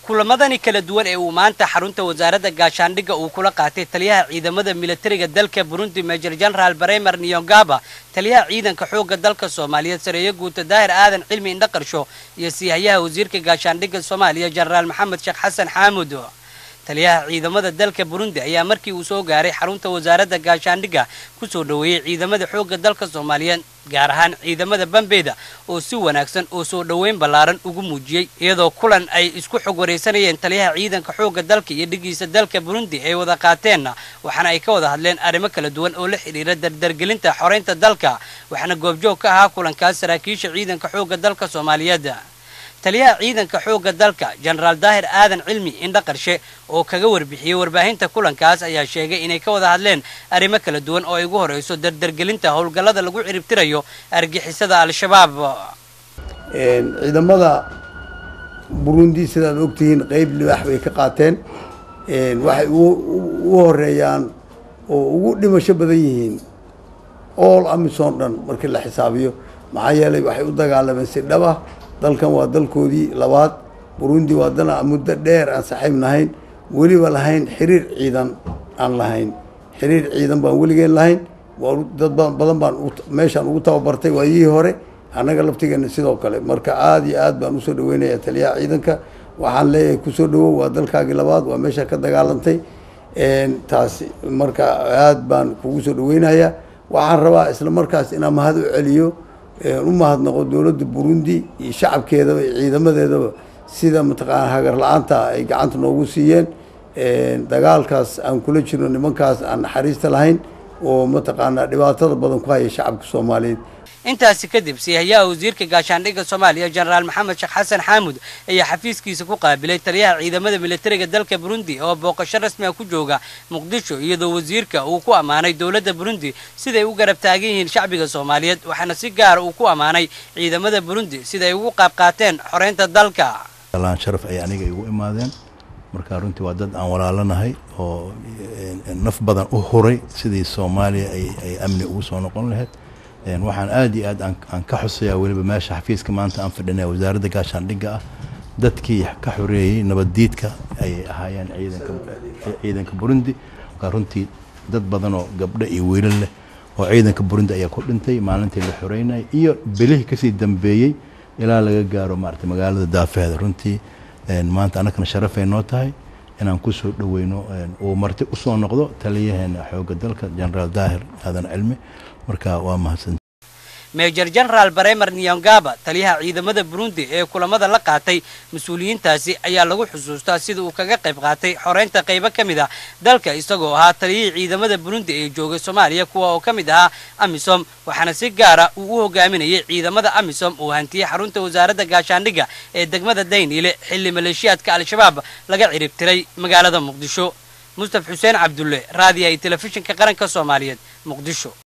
Kulamadani kala duwan ee uu maanta xarunta wasaaradda gaashaandhigga uu kula qaatay taliyaha ciidamada militariga dalka Burundi Major General Bremer Niyongaba, taliyaha ciidanka xoogga dalka Soomaaliyeed sareeye guuta Daahir Aadan Cilmi Indhaqarsho iyo siihayaha wasiirka gaashaandhigga Soomaaliya Jenaraal Maxamed Sheekh Xasan Xaamud. Taliyaha ciidamada dalka Burundi ayaa markii uu soo gaaray xarunta wasaaradda gaashaandhigga ku soo dhoweeyey ciidamada xoogga dalka Soomaaliyeed, gaar ahaan ciidamada Bambeeda oo si wanaagsan oo soo dhoweyn ballaaran ugu muujiyey, iyadoo kulan ay isku xog wareysanayeen taliyaha ciidanka xoogga dalka iyo dhigiisa dalka Burundi ay wada qaateenna, waxaana ay ka wada hadleen arrimo kala duwan oo la xidhiira dardargelinta xoreynta dalka. Waxaana goobjoog ka ahaa kulankaas saraakiisha ciidanka xoogga dalka Soomaaliyeed. Taliyaha ciidanka xoogga dalka Jenaraal Daahir Aadan Cilmi Indhaqarshe oo kaga warbixiyey warbaahinta kulankaas ayaa sheegay inay ka wada hadleen arrimo kala duwan oo ay ugu horeyso dardargelinta howlgallada lagu ciribtirayo argixisada Al-Shabaab. Ciidamada Burundi sidaad ogtihiin qeyb libaax bay ka qaateen, waxay u horeeyaan oo ugu dhimasho badan yihiin all AMISOM dhan markii la xisaabiyo, maxaa yeelay waxay u dagaalameen si dhab ah. Dalkan waa dalkoodii labaad. Burundi waa dal aan muddo dheer aan saaxiib nahayn, weliba lahayn xiriir ciidan aan lahayn, xiriir ciidan baan weligeen lahayn. Dad badan baan meeshaan ugu tababartay waayihii hore, annaga laftigeena sidoo kale. Marka aada iyo aad baan usoo dhaweynayaa taliyaha ciidanka, waxaan leeyahay kusoo dhawow, waa dalkaagii labaad, waa meeshaa ka dagaalantay taasi. Marka aad baan kugu soo dhaweynayaa. Waxaan rabaa isla markaas inaan mahad u celiyo, u mahadnaqo dowladda Burundi iyo shacabkeedaba iyo ciidamadeedaba sida mataqaana hagar la-aanta ay gacanta noogu siiyeen dagaalkaas aan kula jirno nimankaas aan naxariista lahayn oo mataqaanaa dhibaatada badan ku haya shacabka Soomaaliyeed. Intaasi kadib siihayaha wasiirka gaashaandhigga Soomaaliya Jenaraal Maxamed Sheekh Xasan Xaamud ayaa xafiiskiisa ku qaabilay taliyaha ciidamada militariga dalka Burundi oo booqasho rasmi ah ku jooga Muqdisho, iyadoo wasiirka uu ku ammaanay dowladda Burundi siday u garab taagan yihiin shacbiga Soomaaliyeed, waxaana si gaara uu ku ammaanay ciidamada Burundi siday ugu qaab qaateen xoreynta dalka. Sharaf ay aniga igu imaadeen. Marka runtii waa dad aan walaalanahay oo naf badan u huray sidii Soomaaliya ay amni ugu soo noqon lahayd. Waxaan aad iyo aad aan ka xusayaa weliba meesha xafiiska maanta aan fadhinay wasaaradda gaashaandhigga ah, dadkii ka xoreeyey nabaddiidka ayay ahaayeen ciidanka Burundi. Marka runtii dad badan oo gabdho iyo wiilal leh oo ciidanka Burundi ayaa ku dhintay maalintii la xoreynayay iyo bilihii kasii dambeeyey ilaa laga gaaro maaragtay magaalada daafeeda. Runtii maanta annagana sharafay noo tahay inaan kusoo dhaweyno uu marti usoo noqdo taliyaheena xoogga dalka Jenaraal Daahir Aadan Cilmi. Marka waa mahadsan. Major General Bremer Niyongaba, taliyaha ciidamada Burundi ee kulamada la qaatay mas-uuliyiintaasi, ayaa lagu xusuustaa sida uu kaga qayb qaatay xoreynta qaybo ka mid ah dalka, isagoo ahaa taliyihii ciidamada Burundi ee joogay Soomaaliya kuwa oo ka mid ahaa AMISOM, waxaana si gaara uu u hogaaminayay ciidamada AMISOM uu hantiyey xarunta wasaaradda gaashaandhigga ee degmada Dayniile xilli maleeshiyaadka Al-Shabaab laga ciribtiray magaalada Muqdisho. Mustaf Xuseen Cabdulle, raadiyaha iyo telefishinka qaranka Soomaaliyeed, Muqdisho.